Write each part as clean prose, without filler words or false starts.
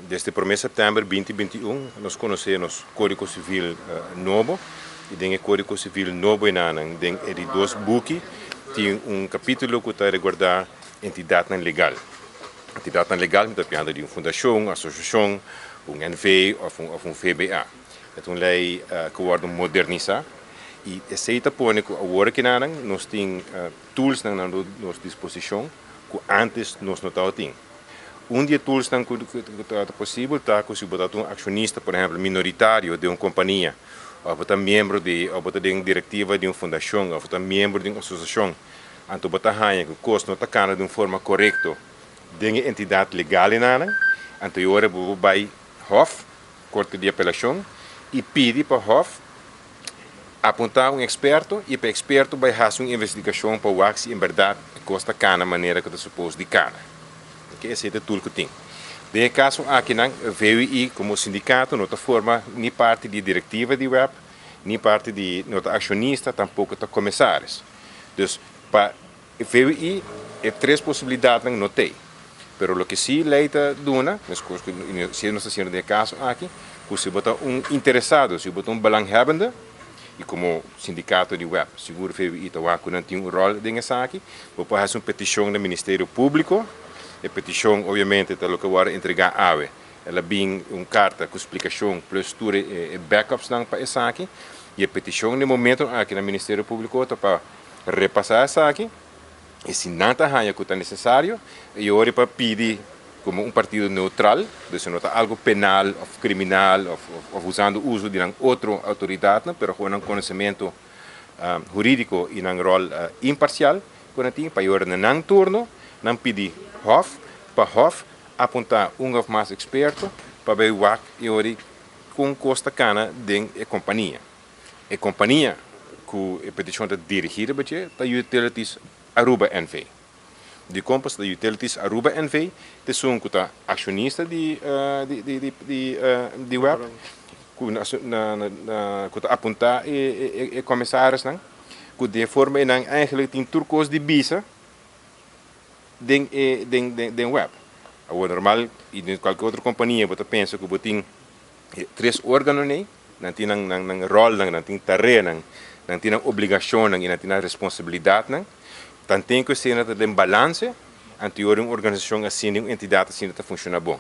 Desde promé sèptèmber 2021 nos konosé nos Kódigo Sivil nobo i den e Kódigo Sivil nobo enanan den e di dos buki tin un kapítulo ku ta reguardá entidatnan legal. Entidatnan legal mi ta pianda di un fundashon, asosiashon, un NV òf un òf un VBA. E ta un lei ku wòrdu modernisá i esei ta pone ku awor akinanan nos tin toolsnan na nos disposishon ku ántes nos no tabatin. Un di e toolsnan ku ta posibel ta ku si bo ta un akshonista, por ehèmpel minoritario den un kompania, òf bo ta miembro di òf bo ta den direktiva di un fundashon òf bo ta miembro di un asosiashon, anto bo ta haña ku kos no ta kana di un forma korekto den e entidat legal enanan, anto e ora bo por bai Hof, Korte di Apelashon, i pidi pa Hof apuntá un eksperto i pa e eksperto bai hasi un investigashon pa wak si en bèrdat e kos ta kana manera ku ta supos di kana. Oke, esei ta e tool ku tin. Den e kaso akinan, VUI komo sindikato no ta forma ni parti di e direktiva di web, ni parti di, no ta akshonista, tampoko ta komisaris. Dus pa VUI e tres posibilidatnan no t'ei. Pero loke si lei ta duna, meskos ku si nos ta hasiendo den e kaso aki, ku si bo ta un interesado, si bo ta un belanghebbende, i komo sindikato di web, sigur VUI ta wak ku nan tin un ròl den esaki, bo por hasi un petishon na Ministerio Públiko. E petishon obviamente ta loke wòrdu entregá awe. El a bin un karta ku splikashon plus tur e backupsnan pa esaki. I e petishon den momentonan aki na Ministerio Públiko ta pa repasá esaki i si nan ta haña ku ta nesesario e ora pa pidi komo un partido neutral, dus no ta algu penal òf kriminal òf usando uso di nan otro outoridatnan, pero ku nan konosementu hurídiko i nan ròl imparsial ku nan tin, pa e ora na nan turno nan pidi hòf pa hòf apuntá un òf mas eksperto pa bai wak e ora kon kos ta kana den e kompania. E kompania ku e petishon ta dirigí riba dje ta Utilities Aruba NV. Dikon pasobra Utilities Aruba NV ta esun ku ta akshonista di di web ku ku ta apuntá e komisarisnan ku den e forma ei nan eigentlik tin tur kos di bisa den e den web. Awor normal i den kualke otro kompania bo ta pensa ku bo tin E tres órganonan ei, nan tin nan nan nan ròlnan, nan tin tareanan, nan tin nan obligashonnan i nan tin nan responsabilidatnan. Tanten ku esei nan ta den balanse, anto ora un organisashon asina, un entidat asina ta funshoná bon.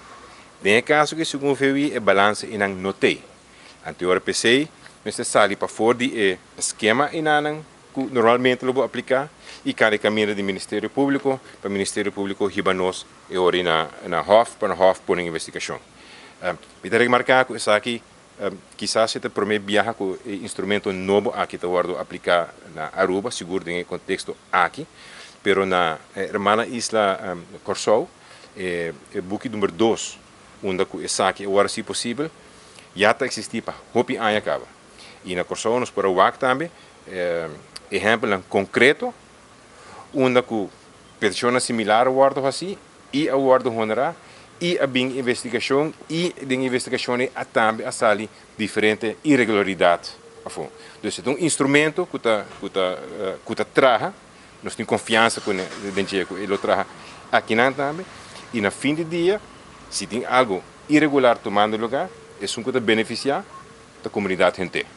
Den e kaso aki, segun VUI, e balanse einan no t'ei. Anto ora p'esei mester sali pafor di e skema einanan ku normalmente lo bo apliká i kara e kaminda di Ministerio Públiko pa Ministerio Públiko hiba nos e ora ei na na hòf pa na hòf pone un investigashon. Mi ta remarká ku esaki kisas e ta promé biaha ku e instrumento nobo aki ta wòrdu apliká na Aruba, sigur den e konteksto aki, pero na e hermana isla Kòrsou e buki number dos unda ku esaki a wòrdu hasi posibel ya ta eksistí pa hopi aña kaba. I na Kòrsou nos por a wak tambe ehèmpelnan konkreto unda ku petishonnan similar a wòrdu hasi i a wòrdu honorá i a bin investigashon i den investigashon ei a tambe a sali diferente iregularidat afó. Dus e ta un instrumento ku ta ku ta ku ta traha, nos tin konfiansa ku den dje ku e lo traha akinan tambe i na fin di dia si tin algu iregular tumando lugá esun ku ta benefisiá ta komunidat henter.